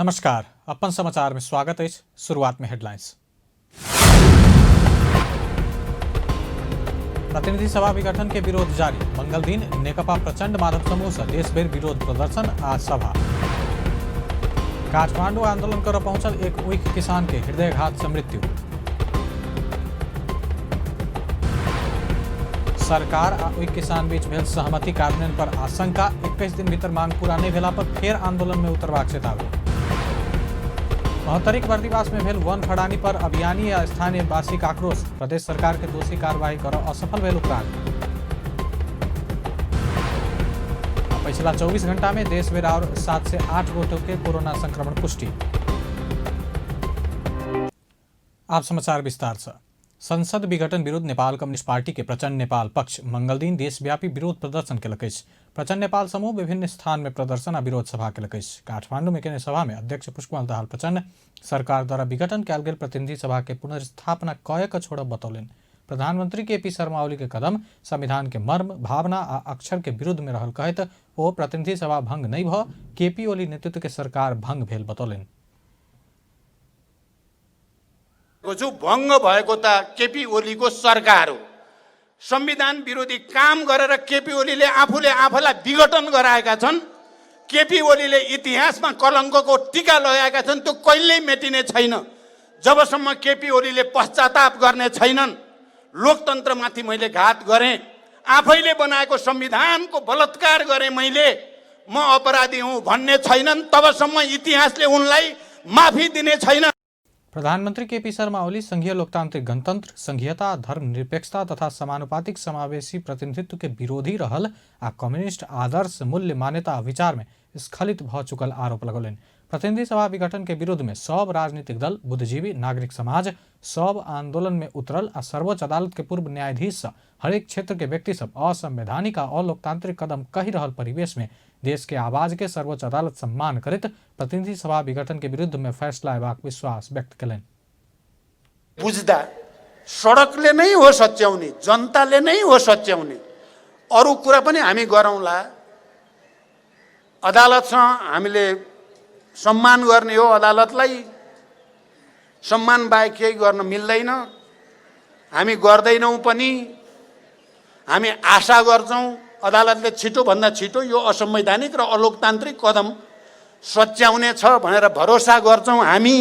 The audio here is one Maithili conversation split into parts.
नमस्कार, अपन समाचार में स्वागत अछि। शुरुआत में हेडलाइंस। प्रतिनिधि सभा विघटन के विरोध जारी। मंगल दिन नेकपा प्रचंड माधव समूह से देश भरि विरोध प्रदर्शन आ सभा। काठमांडू आंदोलन कर पहुंचल एक ऊख किसान के हृदयघात से मृत्यु। सरकार आ ओहि किसान बीच भेल सहमति कार्यान्वयन पर आशंका। 21 दिन भीतर मांग पूरा नहि भेला पर फेर आंदोलन में उतरबाक चेतावनी। महोत्तरीक बर्दिवास में भेल वन फड़ानी पर अभियानी आ स्थानीय वासीक आक्रोश। प्रदेश सरकार के दोषी कार्रवाई कर असफल भेल उपरांत। पछिला 24 घंटा में देश भरि और 7 से 8 गोटे के कोरोना संक्रमण पुष्टि। आब समाचार विस्तार से। संसद विघटन विरुद्ध नेपाल कम्युनिस्ट पार्टी के प्रचंड नेपाल पक्ष मंगलदिन देशव्यापी विरोध प्रदर्शन केलक अछि। प्रचंड नेपाल समूह विभिन्न स्थान में प्रदर्शन आ विरोध सभा केलक अछि। काठमांडू में केने सभा में अध्यक्ष पुष्पकमल दाहाल प्रचंड सरकार द्वारा विघटन कयल गेल प्रतिनिधि सभा के पुनर्स्थापना कए कऽ छोड़ब बतौलनि। प्रधानमंत्री के पी शर्मा ओली के कदम संविधान के मर्म, भावना आ अक्षर के विरुद्ध में रहल कहैत ओ प्रतिनिधि सभा भंग नहि भऽ के पी ओली नेतृत्व के सरकार भंग भेल बतौलनि। छु भङ्ग भएको त केपी ओलीको सरकार हो। संविधान विरोधी काम गरेर केपी ओलीले आफूले आफूलाई विघटन गराएका छन्। केपी ओलीले इतिहासमा कलङ्कको टीका लगाएका छन्, त्यो कहिल्यै मेटिने छैन। जबसम्म केपी ओलीले पश्चाताप गर्ने छैनन्, लोकतन्त्रमाथि मैले घात गरेँ, आफैले बनाएको संविधानको बलात्कार गरेँ मैले, म अपराधी हुँ भन्ने छैनन्, तबसम्म इतिहासले उनलाई माफी दिने छैन। प्रधानमंत्री के पी शर्मा ओली संघीय लोकतांत्रिक गणतंत्र, संघीयता, धर्मनिरपेक्षता तथा समानुपातिक समावेशी प्रतिनिधित्व के विरोधी रहल आ कम्युनिस्ट आदर्श, मूल्य, मान्यता आ विचार में स्खलित भ चुकल आरोप लगौलनि। प्रतिनिधि सभा विघटन के विरोध में सब राजनीतिक दल, बुद्धिजीवी, नागरिक समाज सब आंदोलन में उतरल आ सर्वोच्च अदालत के पूर्व न्यायाधीश सँ हरेक क्षेत्र के व्यक्ति सब असंवैधानिक आ अलोकतांत्रिक कदम कहि रहल परिवेश में देश के आवाज के सर्वोच्च अदालत सम्मान करैत प्रतिनिधि सभा विघटन के विरुद्ध में फैसला अयबाक विश्वास व्यक्त केलनि। बुझ्दा सडकले नै हो सच्याउने, जनताले नै हो सच्याउने। अरू कुरा पनि हामी गरौँला। अदालतसँग हामीले सम्मान गर्ने हो, अदालतलाई सम्मान बाहेक केही गर्न मिल्दैन, हामी गर्दैनौँ पनि। हामी आशा गर्छौँ अदालतले छिटोभन्दा छिटो यो असंवैधानिक र अलोकतान्त्रिक कदम सच्याउने छ भनेर भरोसा गर्छौँ हामी।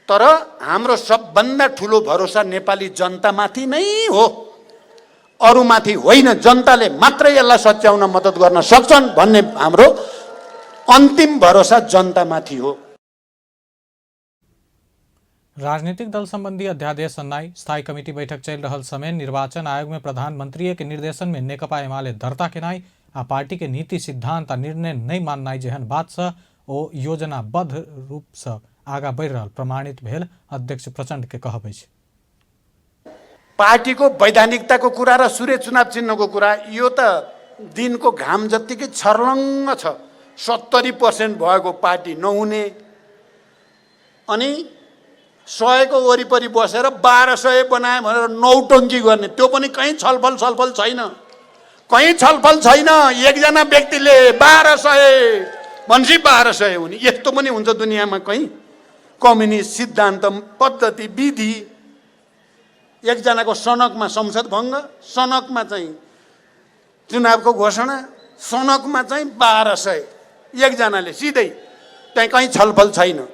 तर हाम्रो सबभन्दा ठुलो भरोसा नेपाली जनतामाथि नै हो, अरूमाथि होइन। जनताले मात्रै यसलाई सच्याउन मद्दत गर्न सक्छन् भन्ने हाम्रो अन्तिम भरोसा जनतामाथि हो। राजनीतिक दल संबंधी अध्यादेश अन्नाई स्थायी कमिटी बैठक चलि रहल समय निर्वाचन आयोग में प्रधानमंत्री के निर्देशन में नेकपा एमाले दर्ता केनाई आ पार्टी के नीति, सिद्धांत आ निर्णय नहि माननाई जेहन बात सँ ओ योजनाबद्ध रूप सँ आगा बढ़ि रहल प्रमाणित भेल अध्यक्ष प्रचंड के कहब अछि। पार्टीको वैधानिकताको कुरा र सूर्य चुनाव चिन्हको कुरा यो त दिनको घाम जत्तिकै छर्लङ्ग छ। 70% भएको पार्टी नहुने अनि 100को वरिपरि बसेर 1200 बनायो भनेर नौटङ्की गर्ने, त्यो पनि कहीँ छलफल सलफल छैन, कहीँ छलफल छैन। एकजना व्यक्तिले 1200 भनेपछि 1200 हुने, यस्तो पनि हुन्छ दुनियाँमा कहीँ? कम्युनिस्ट सिद्धान्त, पद्धति, विधि, एकजनाको सनकमा संसद भङ्ग, सनकमा चाहिँ चुनावको घोषणा, सनकमा चाहिँ 1200 एकजनाले सिधै, त्यहाँ कहीँ छलफल छैन।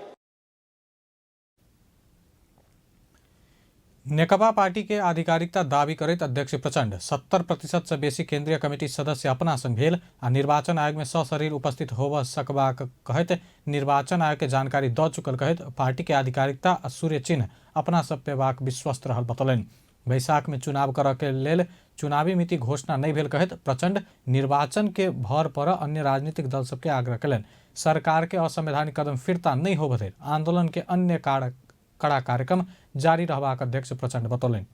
नेकपा पार्टी के आधिकारिकता दावी करैत अध्यक्ष प्रचंड 70% से बेसी केंद्रीय कमिटी सदस्य अपना संग भेल आ निर्वाचन आयोग में सशरीर उपस्थित होबऽ सकबाक कहैत निर्वाचन आयोग के जानकारी दऽ चुकल कहैत पार्टी के आधिकारिकता आ सूर्य चिन्ह अपना सब पेबाक विश्वस्त रहल बतौलनि। बैसाख में चुनाव करऽ के लेल चुनावी मिति घोषणा नहि भेल कहैत प्रचंड निर्वाचन के भर पर अन्य राजनीतिक दल सबके आग्रह केलनि। सरकार के असंवैधानिक कदम फिर्ता नहि होबऽ धरि आंदोलन के अन्य कड़ा कार्यक्रम जारी रहबाक अध्यक्ष प्रचंड बतौलनि।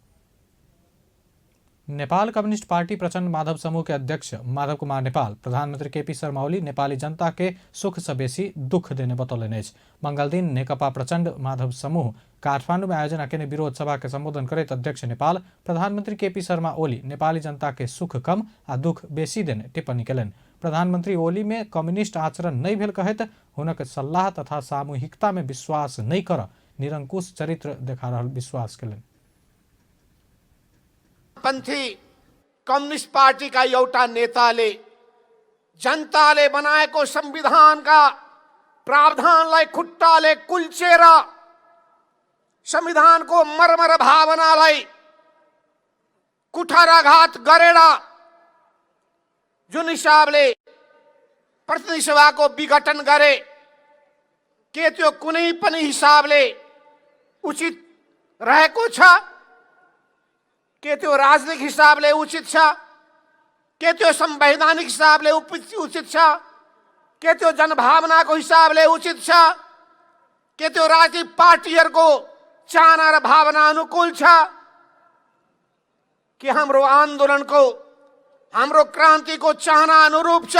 नेपाल कम्युनिस्ट पार्टी प्रचंड माधव समूह के अध्यक्ष माधव कुमार नेपाल प्रधानमंत्री के पी शर्मा ओली नेपाली जनता के सुख से बेसी दुख देने बतौलनि अछि। मंगलदिन नेकपा प्रचंड माधव समूह काठमांडू में आयोजना केने विरोध सभा के संबोधन करैत अध्यक्ष नेपाल प्रधानमंत्री के पी शर्मा ओली नेपाली जनता के सुख कम आ दुख बेसी देने टिप्पणी केलनि। प्रधानमंत्री ओली में कम्युनिस्ट आचरण नहि भेल कहैत हुनक सल्लाह तथा सामूहिकता में विश्वास नहीं कर निरंकुश चरित्र देखा रहल विश्वास केलनि। पंथी कम्युनिस्ट पार्टीका एउटा नेताले जनताले बनाएको संविधानका प्रावधानलाई खुट्टाले कुल्चेर संविधानको मर्म र भावनालाई कुठाराघात गरेर जुन हिसाबले प्रतिनिधि सभाको विघटन गरे, के त्यो कुनै पनि हिसाबले उचित रहेको छ? के त्यो राजनीतिक हिसाबले उचित छ? के त्यो संवैधानिक हिसाबले उचित छ? के त्यो जनभावनाको हिसाबले उचित छ? के त्यो राजनीतिक पार्टीहरूको चाहना र भावना अनुकूल छ? के हाम्रो आन्दोलनको, हाम्रो क्रान्तिको चाहना अनुरूप छ?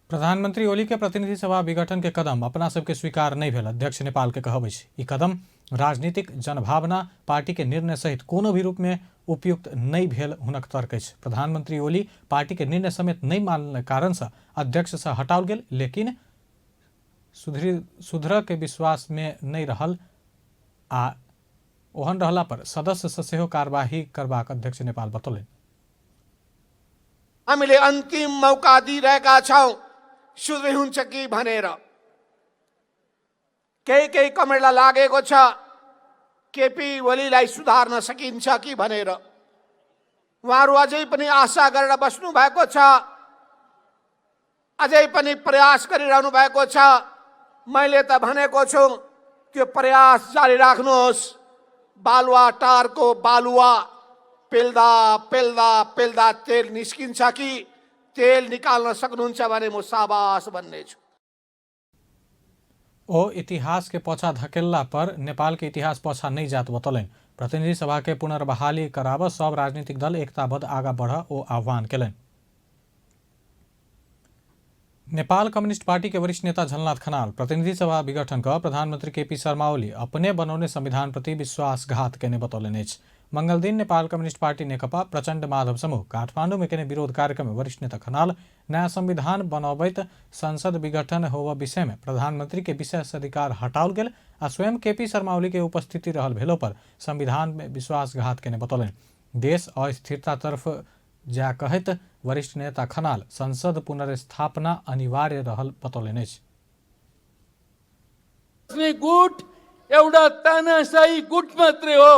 प्रधानमंत्री ओली के प्रतिनिधि सभा विघटन के कदम अपना सबके स्वीकार नहीं भेल अध्यक्ष नेपाल के कहब अछि। ई कदम राजनीतिक जनभावना पार्टी के निर्णय सहित कोनो भी रूप में उपयुक्त नहीं भेल हुनक तर्क अछि। प्रधानमंत्री ओली पार्टी के निर्णय समेत नहीं मानने कारण से अध्यक्ष से हटाओल गेल, लेकिन सुधर के विश्वास में नहीं रहल आ ओहन रहला पर सदस्य से सेहो कार्यवाही करबाक अध्यक्ष नेपाल बतौलनि। हामीले अन्तिम मौका दिइरहेका छौँ, सुध्री हुन्छ कि भनेर। केही केही कमेन्टलाई लागेको छ केपी ओलीलाई सुधार्न सकिन्छ कि भनेर। उहाँहरू अझै पनि आशा गरेर बस्नु भएको छ, अझै पनि प्रयास गरिरहनु भएको छ। मैले त भनेको छु, त्यो प्रयास जारी राख्नुहोस्। बालुवाटारको बालुवा पेल्दा पेल्दा पेल्दा तेल निस्किन्छ कि तेल निकाल्न सक्नुहुन्छ भने म साबास भन्ने छु। ओ इतिहास के पछा धकेलला पर नेपाल के इतिहास पछा नहीं जात बतौलनि। प्रतिनिधि सभा के पुनर्बहाली कराब सब राजनीतिक दल एकताबद्ध आगा बढ़ ओ आह्वान केलनि। नेपाल कम्युनिस्ट पार्टी के वरिष्ठ नेता झलनाथ खनाल प्रतिनिधि सभा विघटन क प्रधानमंत्री केपी शर्मा ओली अपने बनौने संविधान प्रति विश्वासघात केने बतौलनि अछि। मंगल दिन नेपाल कम्युनिस्ट पार्टी नेकपा प्रचण्ड माधव समूह काठमाडौँ में केने विरोध कार्यक्रम में वरिष्ठ नेता खनाल नया संविधान बनबैत संसद विघटन होव विषय में प्रधानमंत्री के विशेष अधिकार हटाओल गेल आ स्वयं केपी शर्मा ओली के उपस्थिति रहल भेलो पर संविधान में विश्वासघात केने बतौलनि। देश अस्थिरता तरफ जा कहैत वरिष्ठ नेता खनाल संसद पुनर्स्थापना अनिवार्य रहल बतौलनि अछि। गुट एउटा तानाशाही गुट मात्रै हो,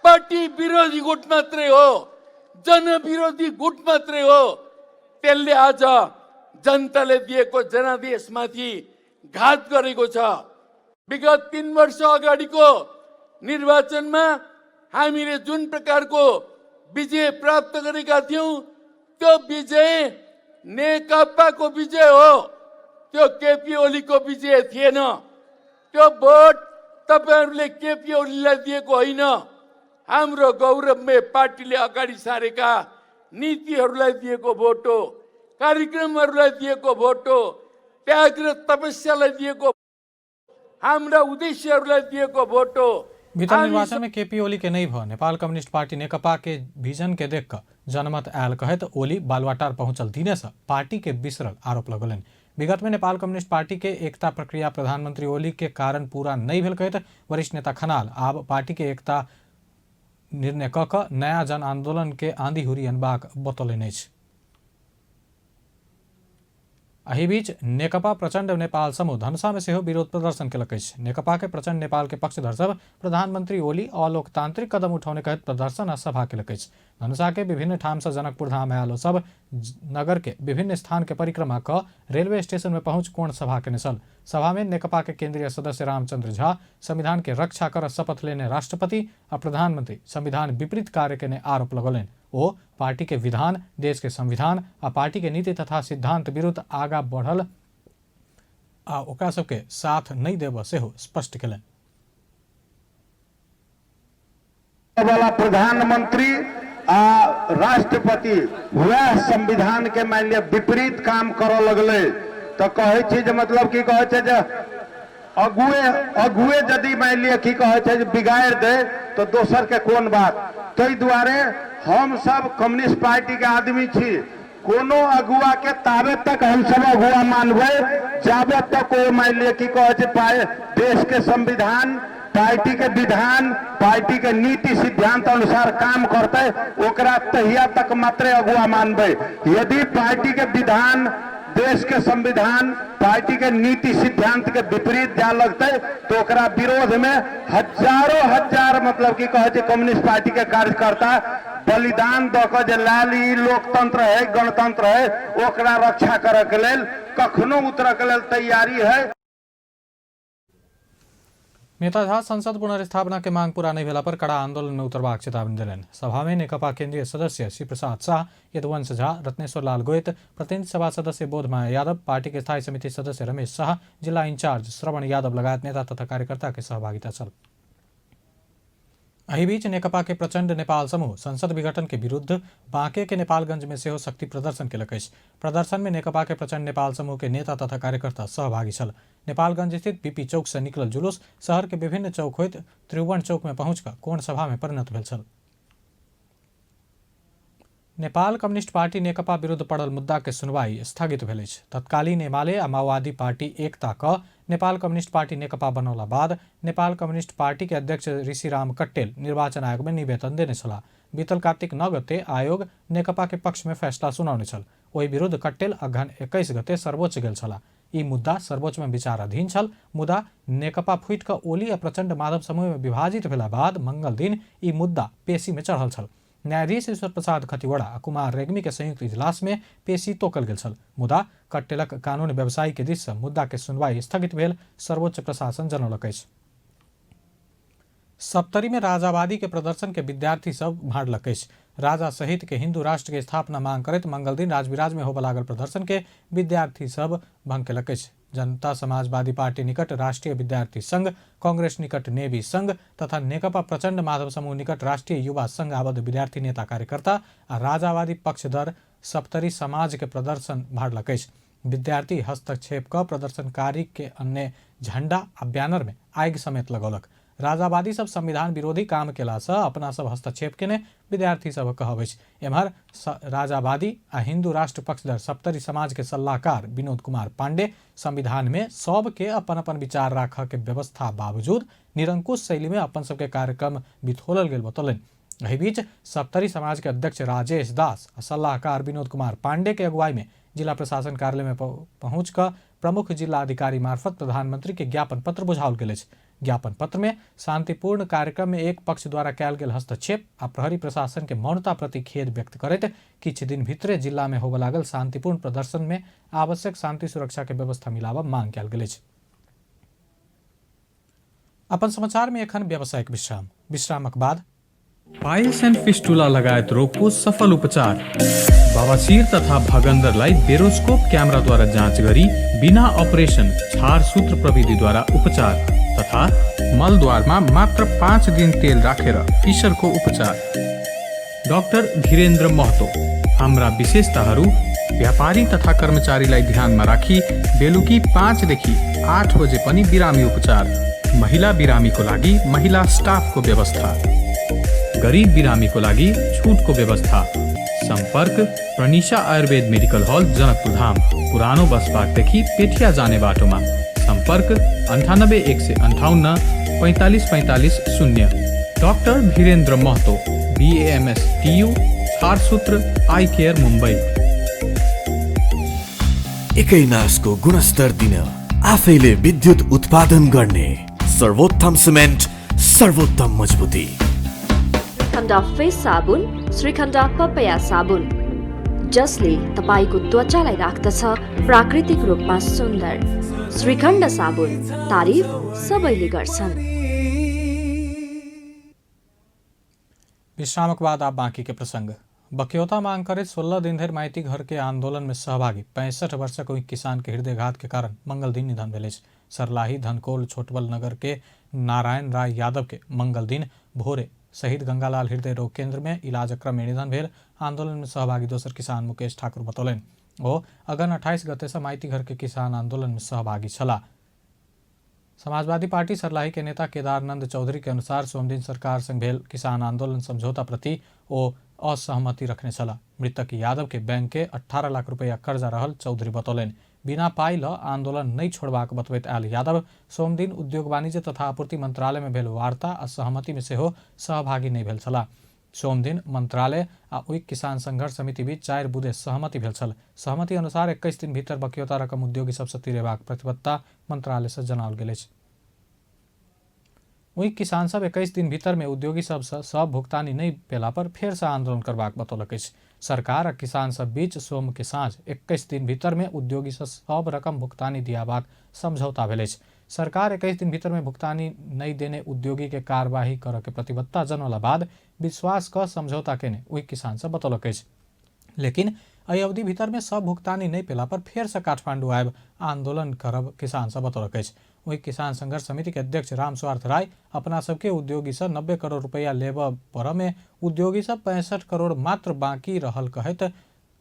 पार्टी विरोधी गुट मात्रै हो, जनविरोधी गुट मात्रै हो। त्यसले आज जनताले दिएको जनादेशमाथि घात गरेको छ। विगत 3 वर्ष अगाडिको निर्वाचनमा हामीले जुन प्रकारको विजय प्राप्त गरेका थियौँ, त्यो विजय नेकपाको विजय हो, त्यो केपी ओलीको विजय थिएन। त्यो भोट तपाईहरूले केपी ओलीलाई दिएको होइन, हाम्रो गौरवमय पार्टीले अगाडि सारेका नीतिहरूलाई दिएको भोट हो, कार्यक्रमहरूलाई दिएको भोट हो, त्याग र तपस्यालाई दिएको, हाम्रा उद्देश्यहरूलाई दिएको भोट हो। बीतल निर्वाचन में केपी ओली के नहीं भ नेपाल कम्युनिस्ट पार्टी नेकपा के विजन के देख क जनमत आयल कहैत ओली बालुवाटार पहुंचल दिने से पार्टी के बिसरल आरोप लगौलनि। विगत में नेपाल कम्युनिस्ट पार्टी के एकता प्रक्रिया प्रधानमंत्री ओली के कारण पूरा नहीं भेल कहैत वरिष्ठ नेता खनाल आब पार्टी के एकता निर्णय क क नया जन आंदोलन के आंधी हुरी अनबाक बतौलनि अछि। एहि बीच नेकपा प्रचण्ड नेपाल समूह धनुषा में सेहो विरोध प्रदर्शन केलक अछि। नेकपा के प्रचण्ड नेपाल के पक्षधर सब प्रधानमंत्री ओली अलोकतांत्रिक कदम उठौने कहैत प्रदर्शन आ सभा केलक अछि। धनुषा के विभिन्न ठाम से जनकपुर धाम आयल सब नगर के विभिन्न स्थान के परिक्रमा क रेलवे स्टेशन में पहुंच कोण सभा केने छल। सभा में नेकपा के केंद्रीय सदस्य रामचंद्र झा संविधान के रक्षा कर शपथ लेने राष्ट्रपति आ प्रधानमंत्री संविधान विपरीत कार्य केने आरोप लगौलनि। ओ पार्टी के विधान, देश के संविधान आ पार्टी के नीति तथा सिद्धांत विरुद्ध आगा बढ़ल आ ओकरा सबके साथ नहीं देबऽ सेहो स्पष्ट केलनि। वाला प्रधानमंत्री आ राष्ट्रपति वएह संविधान के मान लिअ विपरीत काम करऽ लगलै तऽ कहै छी जे मतलब की कहै छै जे अगुए अगुए यदि मान लिअ की कहै छै जे बिगाड़ि दे तऽ दोसर के कोन बात। ताहि दुआरे हम सब कम्युनिस्ट पार्टी के आदमी छी, कोनो अगुआ के ताबे तक हम सब अगुआ मानबै जाबे तक ओ मान लिअ की कहै छै देश के संविधान, पार्टी के विधान, पार्टी के नीति सिद्धांत अनुसार काम करते ओकरा तहिया तक मात्रे अगुआ मानबै। यदि पार्टी के विधान, देश के संविधान, पार्टी के नीति सिद्धांत के विपरीत जा लगते तो ओकरा विरोध में हजारों हजार मतलब की कहै छै कम्युनिस्ट पार्टी के कार्यकर्ता बलिदान दऽ कऽ जे लाल ई लोकतंत्र है, गणतंत्र है, ओकरा रक्षा करऽ के लेल कखनो उतरऽ के लेल तैयारी है। नेता झा संसद पुनर्स्थापना के मांग पूरा नहीं भेला पर कड़ा आंदोलन में उतरबाक चेतावनी देलनि। सभा में नेकपा केंद्रीय सदस्य शिव प्रसाद शाह, यदुवंश झा, रत्नेश्वर लाल गोयत, प्रतिनिधि सभा सदस्य बोधमाया यादव, पार्टी के स्थायी समिति सदस्य रमेश शाह, जिला इंचार्ज श्रवण यादव लगायत नेता तथा कार्यकर्ता के सहभागिता छल। एहि बीच नेकपा के प्रचंड नेपाल समूह संसद विघटन के विरुद्ध बांके के नेपालगंज में सेहो शक्ति प्रदर्शन केलक अछि। प्रदर्शन में नेकपा के प्रचंड नेपाल समूह के नेता तथा कार्यकर्ता सहभागी छल। नेपालगंज स्थित बीपी चौक से निकलल जुलूस शहर के विभिन्न चौक होइत त्रिभुवन चौक में पहुंच कऽ कोण सभा में परिणत भेल छल। नेपाल कम्युनिस्ट पार्टी नेकपा विरुद्ध पड़ल मुद्दा के सुनवाई स्थगित भेल अछि। तत्कालीन एमाले आ माओवादी पार्टी एकता क नेपाल कम्युनिस्ट पार्टी नेकपा बनौला बाद नेपाल कम्युनिस्ट पार्टी के अध्यक्ष ऋषिराम कट्टेल निर्वाचन आयोग में निवेदन देने छलाह। बीतल कार्तिक 9 गते आयोग नेकपा के पक्ष में फैसला सुनौने छल। ओहि विरुद्ध कट्टेल अगहन 21 गते सर्वोच्च गेल छलाह। ई मुद्दा सर्वोच्च में विचाराधीन छल, मुदा नेकपा फूटि कऽ ओली आ प्रचंड माधव समूह में विभाजित भेला बाद मंगल दिन ई मुद्दा पेशी में चढ़ल छल। न्यायाधीश ईश्वर प्रसाद खतिवड़ा आ कुमार रेग्मी के संयुक्त इजलास में पेशी तोकल गेल छल, मुदा कट्टेलक कानून व्यवसायी के दिस सँ मुद्दा के सुनवाई स्थगित भेल सर्वोच्च प्रशासन जनौलक अछि। सप्तरी में राजावादी के प्रदर्शन के विद्यार्थी सब भाड़लक अछि। राजा सहित के हिंदू राष्ट्र के स्थापना मांग करैत मंगल दिन राजविराज में होबय लागल प्रदर्शन के विद्यार्थी सब भंग केलक अछि। जनता समाजवादी पार्टी निकट राष्ट्रीय विद्यार्थी संघ, कांग्रेस निकट नेवी संघ तथा नेकपा प्रचंड माधव समूह निकट राष्ट्रीय युवा संघ आबद्ध विद्यार्थी नेता कार्यकर्ता आ राजावादी पक्षधर सप्तरी समाज के प्रदर्शन भाड़लक अछि। विद्यार्थी हस्तक्षेप क प्रदर्शनकारी के अन्य झंडा आ बैनर में आगि समेत लगौलक। राजावादी सब संविधान विरोधी काम केला सँ अपना सब हस्तक्षेप केने विद्यार्थी सब कहब अछि। एम्हर राजावादी आ हिंदू राष्ट्र पक्षधर सप्तरी समाज के सलाहकार विनोद कुमार पांडे संविधान में सब के अपन अपन विचार राखऽ के व्यवस्था बावजूद निरंकुश शैली में अपन सबके कार्यक्रम बिथोलल गेल बतौलनि। एहि बीच सप्तरी समाज के अध्यक्ष राजेश दास आ सलाहकार विनोद कुमार पांडे के अगुवाई में जिला प्रशासन कार्यालय में पहुंच कऽ प्रमुख जिला अधिकारी मार्फत प्रधानमंत्री के ज्ञापन पत्र बुझाओल गेल अछि। ज्ञापन पत्र में शांतिपूर्ण कार्यक्रम में एक पक्ष द्वारा कयल गेल हस्तक्षेप आ प्रहरी प्रशासन के मौनता प्रति खेद व्यक्त करैत किछु दिन भीतरे जिला में होबय लागल शांतिपूर्ण प्रदर्शन में आवश्यक शांति सुरक्षा के व्यवस्था मिलाबऽ मांग कयल गेल अछि। अपन समाचार में एखन व्यावसायिक विश्राम, विश्रामक बाद पाइल्स एन्ड फिस्टुला लगायत रोगको सफल उपचार, बवासीर तथा भगन्दरलाई बेरोस्कोप क्यामेराद्वारा जाँच गरी बिना अपरेसन छारसूत्र प्रविधिद्वारा उपचार तथा मलद्वारमा मात्र 5 दिन तेल राखेर फिसरको उपचार। डाक्टर धीरेन्द्र महतो। हाम्रा विशेषताहरू व्यापारी तथा कर्मचारीलाई ध्यानमा राखी बेलुकी 5 देखि 8 बजे पनि बिरामी उपचार, महिला बिरामीको लागि महिला स्टाफको व्यवस्था, गरिब बिरामीको लागि छुटको व्यवस्था। सम्पर्क प्रनिशा आयुर्वेद मेडिकल हल, जनकपुर धाम, पुरानो बस पार्कदेखि पेठिया जाने बाटोमा। सम्पर्क 98 158 45 45 0। Doctor Dhirendra Mahato, BAMS TU, छारसूत्र I care, Mumbai. एकै नासको गुणस्तर दिन आफैले विद्युत उत्पादन गर्ने सर्वोत्तम सिमेन्ट, सर्वोत्तम मजबुती। श्रीखण्ड फेस साबुन, श्रीखण्ड पपया साबुन, जसले तपाईँको त्वचालाई राख्दछ प्राकृतिक रूपमा सुन्दर। श्रीखण्ड साबुन, तारिफ सबैले गर्छन्। विश्रामक बाद आप बाकी के प्रसंग। बक्यौता मांग करे 16 दिन धरि माइती घर के आंदोलन में सहभागी 65 वर्षक ओहि किसान के हृदयघात के कारण मंगल दिन निधन भेल अछि। सरलाही धनकोल छोटबल नगर के नारायण राय यादव के मंगल दिन भोरे शहीद गंगालाल हृदय रोग केंद्र में इलाज क्रम में निधन भेल आंदोलन में सहभागी दोसर किसान मुकेश ठाकुर बतौलनि। ओ अगहन 28 गते से माइती घर के किसान आंदोलन में सहभागी छलाह। समाजवादी पार्टी सरलाही के नेता केदारनंद चौधरी के अनुसार सोमदिन सरकार संग भेल किसान आंदोलन समझौता प्रति ओ असहमति रखने छलाह। मृतक यादव के बैंक के 18 लाख रुपैया कर्जा रहल चौधरी बतौलनि। बिना पाइ ल आंदोलन नहि छोड़बाक बतबैत आयल यादव सोमदिन उद्योग वाणिज्य तथा आपूर्ति मंत्रालय में भेल वार्ता आ सहमति में सेहो सहभागी नहि भेल छलाह। सोमदिन मंत्रालय आ ओहि किसान संघर्ष समिति बीच 4 बुँदे सहमति भेल छल। सहमति अनुसार 21 दिन भीतर बकियौता रकम उद्योगी सबसँ तिरेबाक प्रतिबद्धता मंत्रालय से जनाओल गेल अछि। ओहि किसान सब 21 दिन भीतर में उद्योगी सबसँ सब भुगतानी नहि पेला पर फेर से आंदोलन करबाक बतौलक अछि। सरकार आ किसान सब बीच सोम के साँझ 21 दिन भीतर में उद्योगी से सब रकम भुगतानी दियाबाक समझौता भेल अछि। सरकार 21 दिन भीतर में भुगतानी नहि देने उद्योगी के कार्यवाही करऽ के प्रतिबद्धता जनौला बाद विश्वास क समझौता केने ओहि किसान सब बतौलक अछि। लेकिन एहि अवधि भीतर में सब भुगतानी नहि पेला पर फेर से काठमांडू आबि आंदोलन करब किसान सब बतौलक अछि। ओहि किसान संघर्ष समिति के अध्यक्ष रामस्वार्थ राय अपना सबके उद्योगी से 90 करोड़ रुपया लेबऽ पर में उद्योगी सब 65 करोड़ मात्र बाकी रहल कहैत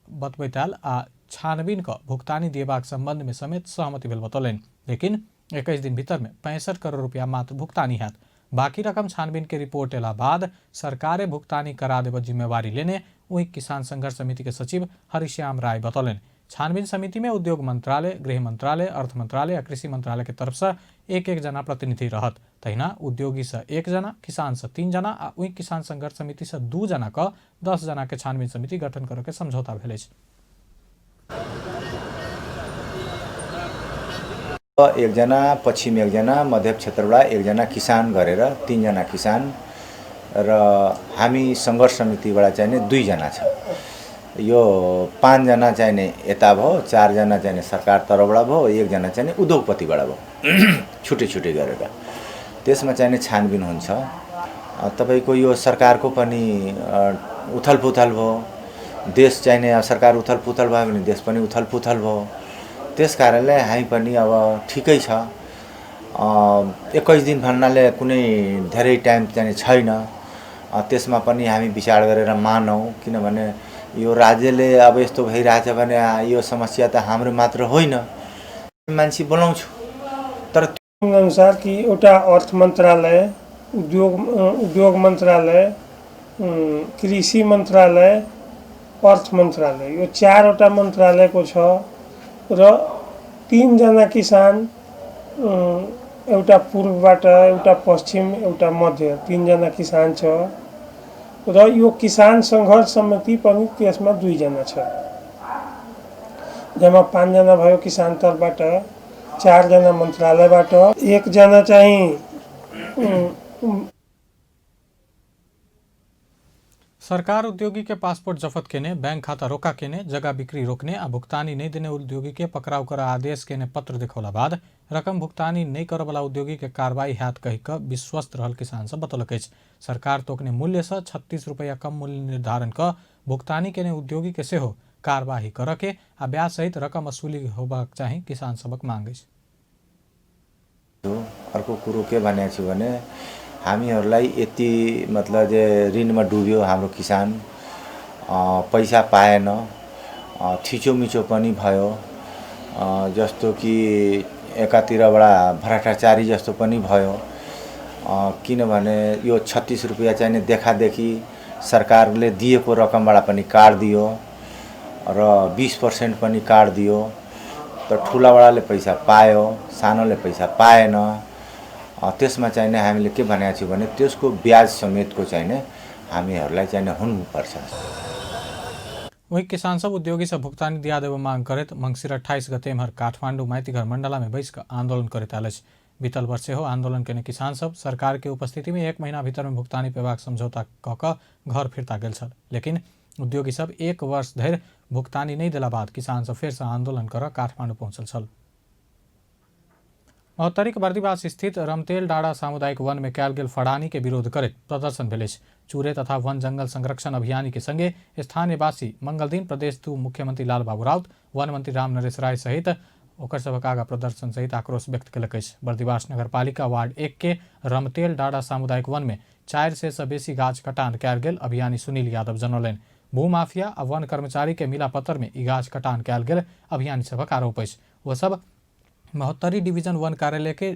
बतबैत आयल आ छानबीन क भुगतानी दिएबाक संबंध में समेत सहमति भेल बतौलनि। लेकिन 21 दिन भीतर में 65 करोड़ रुपया मात्र भुगतानी हैत। बाकी रकम छानबीन के रिपोर्ट एला बाद सरकारे भुगतानी करा देब जिम्मेवारी लेने वही किसान संघर्ष समिति के सचिव हरिश्याम राय बतौलनि। छानबीन समिति में उद्योग मंत्रालय, गृह मंत्रालय, अर्थ मंत्रालय आ कृषि मंत्रालय के तरफ से एक एक जना प्रतिनिधि रहत। तहिना उद्योगी से 1 जना, किसान से 3 जना आ ओहि किसान संघर्ष समिति से 2 जना क 10 जना के छानबीन समिति गठन करऽ के समझौता भेल अछि। एकजना पश्चिम, एकजना मध्य क्षेत्रबाट, एकजना किसान गरेर 3जना किसान र हामी सङ्घर्ष समितिबाट चाहिँ नि 2जना छ। यो 5जना चाहिँ नि यता भयो, 4जना चाहिँ नि सरकार तर्फबाट भयो, 1जना चाहिँ नि उद्योगपतिबाट भयो, छुट्टै छुट्टै गरेर त्यसमा चाहिँ नि छानबिन हुन्छ। तपाईँको यो सरकारको पनि उथलपुथल भयो, देश चाहिँ नि सरकार उथलपुथल भयो भने देश पनि उथलपुथल भयो। त्यस कारणले हामी पनि अब ठिकै छ। 21 दिन भन्नाले कुनै धेरै टाइम चाहिँ छैन। त्यसमा पनि हामी विचार गरेर मानौँ, किनभने यो राज्यले अब यस्तो भइरहेछ भने यो समस्या त हाम्रो मात्र होइन, मान्छे बोलाउँछु। तर अनुसार कि एउटा अर्थ मन्त्रालय, उद्योग मन्त्रालय, कृषि मन्त्रालय, अर्थ मन्त्रालय, यो 4वटा मन्त्रालयको छ र 3जना किसान, एउटा पूर्वबाट, एउटा पश्चिम, एउटा मध्य, 3जना किसान छ र यो किसान सङ्घर्ष समिति पनि त्यसमा 2जना छ। जम्मा 5जना भयो किसान तर्फबाट, 4जना मन्त्रालयबाट, 1जना चाहिँ सरकार उद्योगी के पासपोर्ट जफत केने, बैंक खाता रोका केने, जगह बिक्री रोकने आ भुगतानी नहीं देने उद्योगी के पकड़ाव कर आदेश केने पत्र देखौला बाद रकम भुगतानी नहीं करवला उद्योगी के कार्रवाई हैत कहि क विश्वस्त रहल किसान सब बतौलक अछि। सरकार तोकने मूल्य से 36 रुपया कम मूल्य निर्धारण क भुगतानी केने उद्योगी के सेहो कार्रवाई कर के आ ब्याज सहित रकम वसूली होबाक चाही किसान सबक मांग अछि। अर्को कुरो के भनेको छु भने हामीहरूलाई यति मतलब जे ऋणमा डुब्यो हाम्रो किसान, पैसा पाएन, थिचोमिचो पनि भयो, जस्तो कि एकातिरबाट भ्रष्टाचारी जस्तो पनि भयो। किनभने यो 36 रुपियाँ चाहिँ नि देखादेखी सरकारले दिएको रकमबाट पनि काटिदियो र 20% पनि काटिदियो। त ठुलाबडाले पैसा पायो, सानोले पैसा पाएन। त्यसमा चाहिँ नि हामीले के भनेको छौँ भने त्यसको ब्याज समेतको चाहिँ नि हामीहरूलाई चाहिँ नि हुनुपर्छ। वही किसान सब उद्योगी से भुगतानी दिया देव मांग करैत मंगसिर 28 गते एम्हर काठमाडौँ माइतीघर मण्डला में बैस कऽ आंदोलन करैत आयल अछि। बीतल वर्ष सेहो आंदोलन केने किसान सब सरकार के उपस्थिति में 1 महीना भीतर में भुगतानी पेबाक समझौता कऽ कऽ घर फिर्ता गेल छल। लेकिन उद्योगी सब 1 वर्ष धरि भुगतानी नहि देला बाद किसान सब फेर से आंदोलन करऽ काठमाडौँ पहुँचल छल। महोत्तरीक बर्दिवास स्थित रमतेल डाँडा सामुदायिक वन में कयल गेल फड़ानी के विरोध करैत प्रदर्शन भेल अछि। चूरे तथा वन जंगल संरक्षण अभियानी के संगे स्थानीयवासी मंगलदिन प्रदेश 2 मुख्यमंत्री लालबाबू राउत, वन मंत्री राम नरेश राय सहित ओकर सभक आगा प्रदर्शन सहित आक्रोश व्यक्त केलक अछि। बर्दिवास नगरपालिका वार्ड 1 के रमतेल डाँडा सामुदायिक वन में 400 से बेसी गाछ कटान कयल गेल अभियानी सुनील यादव जनौलनि। भूमाफिया आ वन कर्मचारी के मिलापत्र में ई गाछ कटान कयल गेल अभियानी सभक आरोप अछि। ओ सब महोत्तरी डिवीजन वन कार्यालय के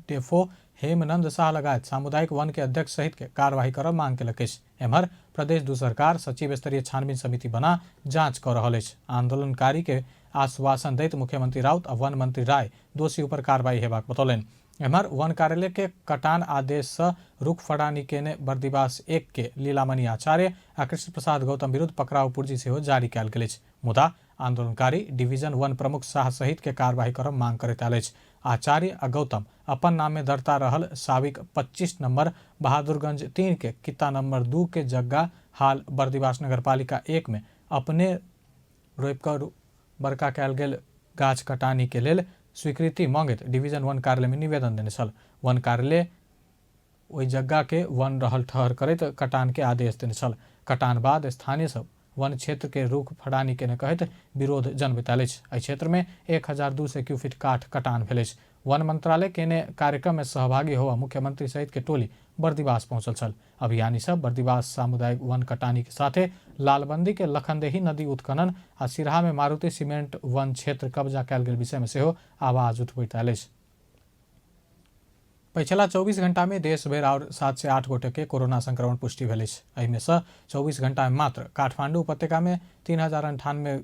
डेफो हेमनंद शाह लगायत सामुदायिक वन के अध्यक्ष सहित के कार्यवाही करब मांग केलक अछि। एम्हर प्रदेश 2 सरकार सचिव स्तरीय छानबीन समिति बना जांच कऽ रहल अछि। आंदोलनकारी के आश्वासन दैत मुख्यमंत्री राउत आ वन मंत्री राय दोषी ऊपर कार्रवाई हेबाक बतौलनि। एम्हर वन कार्यालय के कटान आदेश सँ रुख फड़ानी केने बर्दिवास 1 के लीलामणि आचार्य आ कृष्ण प्रसाद गौतम विरुद्ध पकड़ाउ पुर्जी सेहो जारी कयल गेल अछि। मुदा आंदोलनकारी डिवीजन वन प्रमुख शाह सहित के कार्रवाई करब मांग करैत आयल अछि। आचार्य आ गौतम अपन नाम मे दर्ता रहल साविक 25 नंबर बहादुरगंज 3 के किता नंबर 2 के जग्गा हाल बर्दिवास नगरपालिका 1 मे अपने रोपि कऽ बड़का कयल गेल गाछ कटानी के लेल स्वीकृति मांगैत डिवीजन वन कार्यालय मे निवेदन देने छल। वन कार्यालय ओहि जग्गा के वन रहल ठहर करैत कटान के आदेश देने छल। कटान बाद स्थानीय सब वन क्षेत्र के रुख फड़ानी केने कहैत विरोध जनबैत आयल अछि। एहि क्षेत्र मे 1200 क्यूफिट काठ कटान भेल अछि। वन मंत्रालय केने कार्यक्रम मे सहभागी होवा मुख्यमंत्री सहित के टोली बर्दिवास पहुंचल छल। अभियानी सब बर्दिवास सामुदायिक वन कटानी के साथे लालबंदी के लखनदेही नदी उत्खनन आ सिरहा में मारुति सीमेंट वन क्षेत्र कब्जा कयल गेल विषय में सेहो आवाज उठबैत आयल अछि। पछिला 24 घंटा में देश भरि आओर 708 गोटे के कोरोना संक्रमण पुष्टि भेल अछि। एहिमे सँ 24 घंटा में मात्र काठमांडू उपत्यका में 3098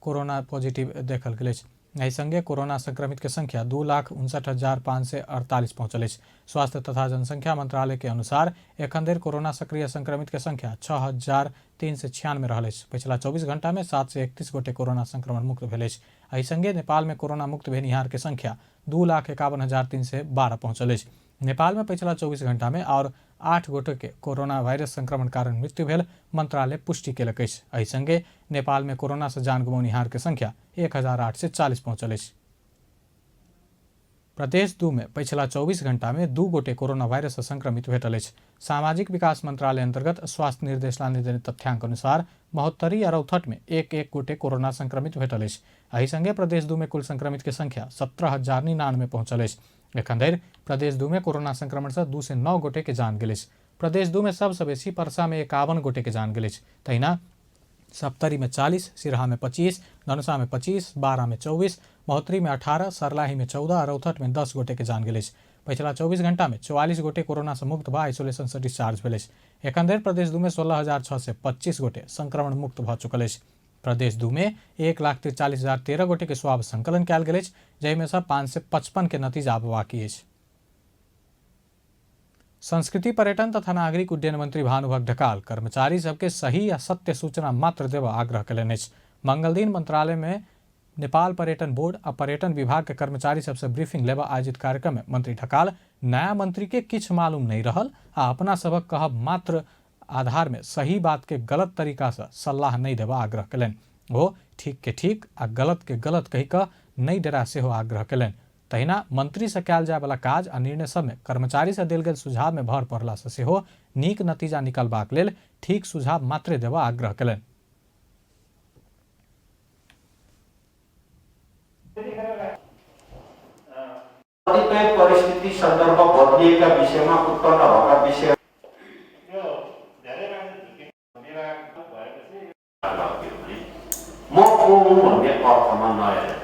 कोरोना पॉजिटिव देखल गेल अछि। एहि संगे कोरोना संक्रमित के संख्या 2,59,548 पहुंचल अछि। स्वास्थ्य तथा जनसंख्या मंत्रालय के अनुसार एखन धरि कोरोना सक्रिय संक्रमित के संख्या 6396 रहल अछि। पछिला 24 घंटा में 731 गोटे कोरोना संक्रमण मुक्त भेल अछि। एहि संगे नेपाल में कोरोना मुक्त भेनिहार के संख्या 2,51,312 पहुंचल अछि। नेपाल में पछिला 24 घंटा में आओर 8 गोटे के कोरोना वायरस संक्रमण कारण मृत्यु भेल मंत्रालय पुष्टि केलक अछि। एहि संगे नेपाल में कोरोना से जान गमौनिहार के संख्या 1840 पहुंचल अछि। प्रदेश 2 में पछिला 24 घंटा में 2 गोटे कोरोना वायरस से संक्रमित भेटल अछि। सामाजिक विकास मंत्रालय अंतर्गत स्वास्थ्य निर्देशालय देने तथ्यांक अनुसार महोत्तरी आ रौथट में 1-1 गोटे कोरोना संक्रमित भेटल अछि। एहि संगे प्रदेश 2 में कुल संक्रमित के संख्या 17,099 पहुंचल अछि। एखन धरि प्रदेश 2 में कोरोना संक्रमण से 209 गोटे के जान गेल अछि। प्रदेश 2 में सबसँ बेसी परसा में 51 गोटे के जान गेल अछि। तहिना सप्तरी में 40, सिरहा में 25, धनुषा में 25, बारा में 24, महोत्तरी में 18, सरलाही में 14 आ रौथट में 10 गोटे के जान गेल अछि। पछिला 24 घंटा में 44 गोटे कोरोना से मुक्त भऽ आइसोलेशन से डिस्चार्ज भेल अछि। एखन धरि प्रदेश 2 में 16,625 गोटे संक्रमण मुक्त भऽ चुकल अछि। प्रदेश 2 में 1,43,013 गोटे के स्वाब संकलन कयल गेल अछि, जाहिमे सँ 555 के नतीजा आब बाकी अछि। संस्कृति पर्यटन तथा नागरिक उड्डयन मंत्री भानुभक्त ढकाल कर्मचारी सबके सही आ सत्य सूचना मात्र देबऽ आग्रह कयलनि अछि। मंगलदिन मंत्रालय में नेपाल पर्यटन बोर्ड आ पर्यटन विभाग के कर्मचारी सबसे ब्रीफिंग लेबऽ आयोजित कार्यक्रम में मंत्री ढकाल नया मंत्री के किछु मालूम नहीं रहल आ अपना सबक कहब मात्र आधार में सही बात के गलत तरीका से सलाह नहीं देबऽ आग्रह कयलनि। ओ ठीक के ठीक आ गलत के गलत कहि कऽ नहीं डरा सेहो आग्रह कयलनि। तहिना मंत्री से कयल जाय वाला काज आ निर्णय सब में कर्मचारी से देल गेल सुझाव में भर पड़ला से सेहो नीक नतीजा निकलबाक लेल ठीक सुझाव मात्रे देबऽ आग्रह कयलनि। कतिपय परिस्थिति सन्दर्भ बदलिएका विषयमा उत्पन्न भएका विषय म को हुँ भन्ने अर्थमा नहेरेर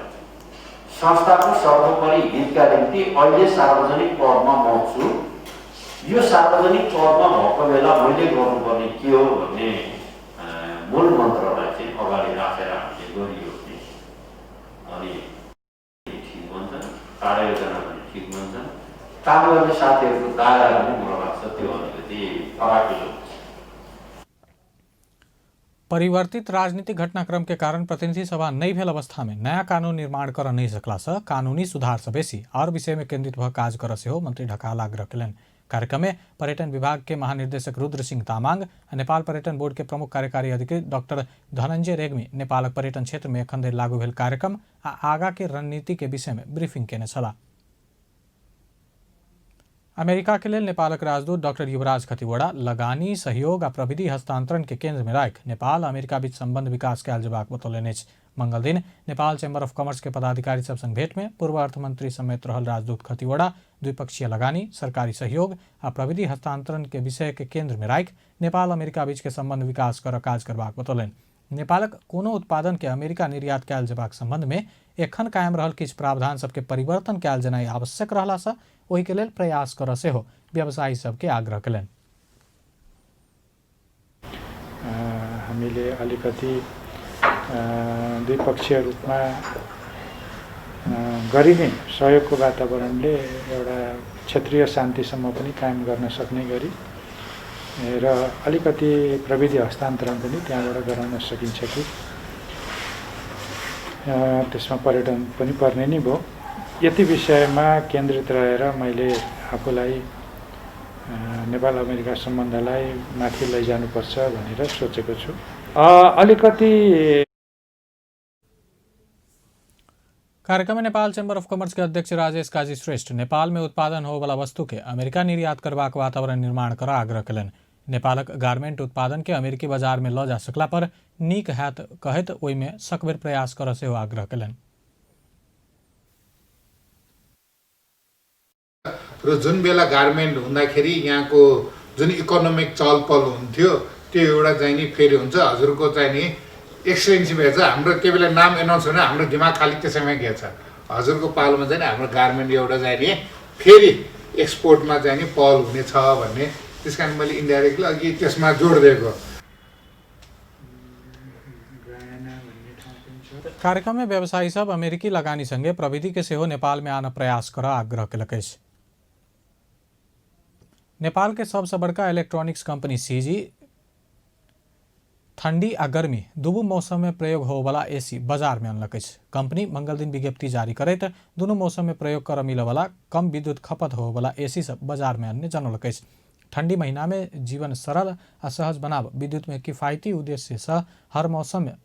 संस्थाको सर्वोपरि हितका निम्ति अहिले सार्वजनिक पदमा म छु। यो सार्वजनिक पदमा भएको बेला मैले गर्नुपर्ने के हो भन्ने मूल मन्त्रलाई चाहिँ अगाडि राखेर हामीले गरियो भने अनि ठिक बन्छ, कार्ययोजना पनि ठिक बन्छ, काम गर्ने साथीहरूको दायरा पनि मलाई लाग्छ त्यो अलिकति फराकिलो हुन्छ। परिवर्तित राजनीतिक घटनाक्रम के कारण प्रतिनिधि सभा नहीं भेल अवस्था में नया कानून निर्माण कर नहीं सकला से कानूनी सुधार से बेसी और विषय में केंद्रित भऽ काज कर सेहो मंत्री ढकाल आग्रह कयलनि। कार्यक्रम में पर्यटन विभाग के महानिर्देशक रुद्र सिंह तामांग आ नेपाल पर्यटन बोर्ड के प्रमुख कार्यकारी अधिकृत डॉक्टर धनंजय रेग्मी नेपालक पर्यटन क्षेत्र में एखन धरि लागू भेल कार्यक्रम आ आगा के रणनीति के विषय में ब्रीफिंग केने छलाह। अमेरिका के लेल नेपालक राजदूत डॉक्टर युवराज खतिवड़ा लगानी सहयोग आ प्रविधि हस्तांतरण के केंद्र में राखि नेपाल अमेरिका बीच संबंध विकास कयल जेबाक बतौलनि अछि। मंगल दिन नेपाल चैम्बर ऑफ कॉमर्स के पदाधिकारी सब संग भेंट में पूर्व अर्थमंत्री समेत रहल राजदूत खतिवड़ा द्विपक्षीय लगानी, सरकारी सहयोग आ प्रविधि हस्तांतरण के विषय के केंद्र में राखि नेपाल अमेरिका बीच के संबंध विकास कर काज करबाक बतौलनि। नेपालक कोनो उत्पादन के अमेरिका निर्यात कयल जेबाक संबंध में एखन कायम रहल किछु प्रावधान सबके परिवर्तन कयल जेनाइ आवश्यक रहला सँ ओहि के लेल प्रयास करऽ सेहो व्यवसायी सबके आग्रह कयलनि। हामीले अलिकति द्विपक्षीय रूपमा गरिने सहयोगको वातावरणले एउटा क्षेत्रीय शान्तिसम्म पनि कायम गर्न सक्ने गरी र अलिकति प्रविधि हस्तान्तरण पनि त्यहाँबाट गराउन सकिन्छ कि, त्यसमा पर्यटन पनि पर्ने नै भयो। यति विषयमा केन्द्रित रहेर मैले आफूलाई नेपाल अमेरिका सम्बन्धलाई माथि लैजानुपर्छ भनेर सोचेको छु। अलिकति कार्यक्रम में नेपाल चैम्बर ऑफ कॉमर्स के अध्यक्ष राजेश काजी श्रेष्ठ नेपाल में उत्पादन होवला वस्तु के अमेरिका निर्यात करबाक वातावरण निर्माण कर आग्रह कयलनि। नेपालक गारमेंट उत्पादन के अमेरिकी बाजार में लऽ जा सकला पर नीक हैत कहैत ओहिमे सकबेर प्रयास करऽ सेहो आग्रह कयलनि। र जुन बेला गार्मेन्ट हुँदाखेरि यहाँको जुन इकोनोमिक चहलपहल हुन्थ्यो त्यो एउटा चाहिँ नि फेरि हुन्छ। हजुरको चाहिँ नि एक्सपेन्सिभ हेर्छ, हाम्रो त्यो बेला नाम एनाउन्स हुने हाम्रो दिमाग खालि त्यसैमा गएछ। हजुरको पालोमा चाहिँ हाम्रो गार्मेन्ट एउटा चाहिँ नि फेरि एक्सपोर्टमा चाहिँ नि पहल हुनेछ भन्ने, त्यस कारण मैले इन्डाइरेक्टली अघि त्यसमा जोड दिएको। कार्यक्रम में व्यवसायी सब अमेरिकी लगानी संगे प्रविधि के सेहो नेपाल में आन प्रयास कर आग्रह केलक अछि। नेपाल के सबसँ बड़का इलेक्ट्रॉनिक्स कंपनी सीजी ठंडी आ गर्मी दुनू मौसम में प्रयोग होवला एसी बाजार में अनलक अछि। कंपनी मंगल दिन विज्ञप्ति जारी करैत दुनू मौसम में प्रयोग कर मिलवला कम विद्युत खपत होवला एसी सब बाजार में अनने जनौलक अछि। ठंडी महीना में जीवन सरल आ सहज बनाब विद्युत में किफायती उद्देश्य सँ हर मौसम में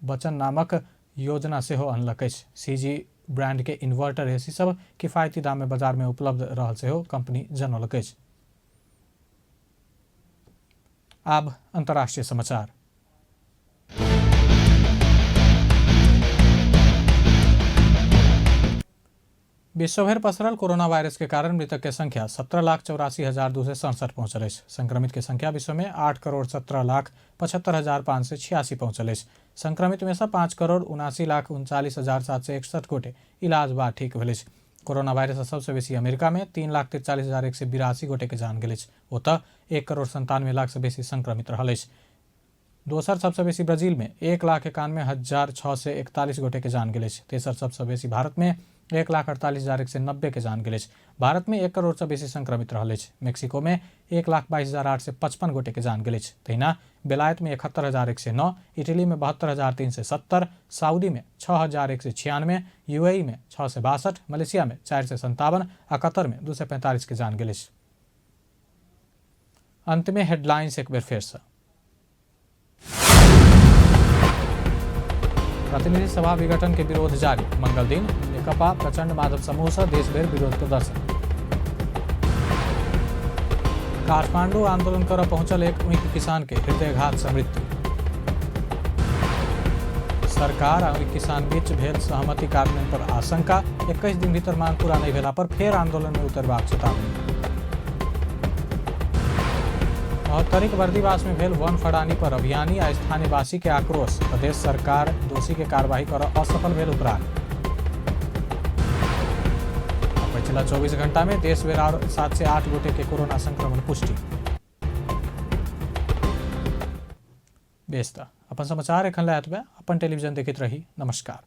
बचन नामक योजना सेहो अनलक अछि। सीजी ब्रांड के इन्वर्टर एसी सब किफायती दाम में बाजार में उपलब्ध रहल सेहो कंपनी जनौलक अछि। आब अंतर्राष्ट्रीय समाचार। विश्वभर पसरल कोरोना वायरस के कारण मृतक के संख्या 17,84,267 पहुंचल अछि। संक्रमित के संख्या विश्व में 8,17,75,586 पहुंचल अछि। संक्रमित में से 5,79,39,761 गोटे इलाज बाद ठीक भेल अछि। कोरोना वायरस सबसे बेसी अमेरिका में 3,43,182 गोटे के जान गेल अछि। ओतऽ 1,97,00,000 से बेसी संक्रमित रहल अछि। दोसर सबसे बेसी ब्राजील में 1,91,641 गोटे के जान गेल अछि। तेसर सबसे बेसी भारत में 1,48,190 के जान गेल अछि। भारत में 1 करोड़ से बेसी संक्रमित रहल अछि। मेक्सिको में 1,22,855 गोटे के जान गेल अछि। तहिना बेलायत में 71,109, इटली में 72,370, सऊदी में 6,196, यूएई में 662, मलेशिया में 457 आ कतर में 245 के जान गेल अछि। अंत में हेडलाइंस एक बेर फेर से। प्रतिनिधि सभा विघटन के विरोध जारी। मंगल दिन नेकपा प्रचंड माधव समूह से देशभर विरोध प्रदर्शन। काठमांडू आंदोलन कर पहुंचल एक उइक किसान के हृदयघात से मृत्यु। सरकार आ उइक किसान बीच भेल सहमति कार्यान्वयन पर आशंका। 21 दिन भीतर मांग पूरा नहीं भेला पर फेर आंदोलन में उतरबाक चेतावनी। महोत्तरीक बर्दीवास में भेल वन फड़ानी पर अभियानी आ स्थानीयवासी के आक्रोश। प्रदेश सरकार दोषी के कार्रवाई कर असफल भेल उपराग। पिछला 24 घंटा में देश भर और 7 से 8 गोटे के कोरोना संक्रमण पुष्टि। बेस त अपन समाचार एखन लए एतबे। अपन टेलीविजन देखैत रही। नमस्कार।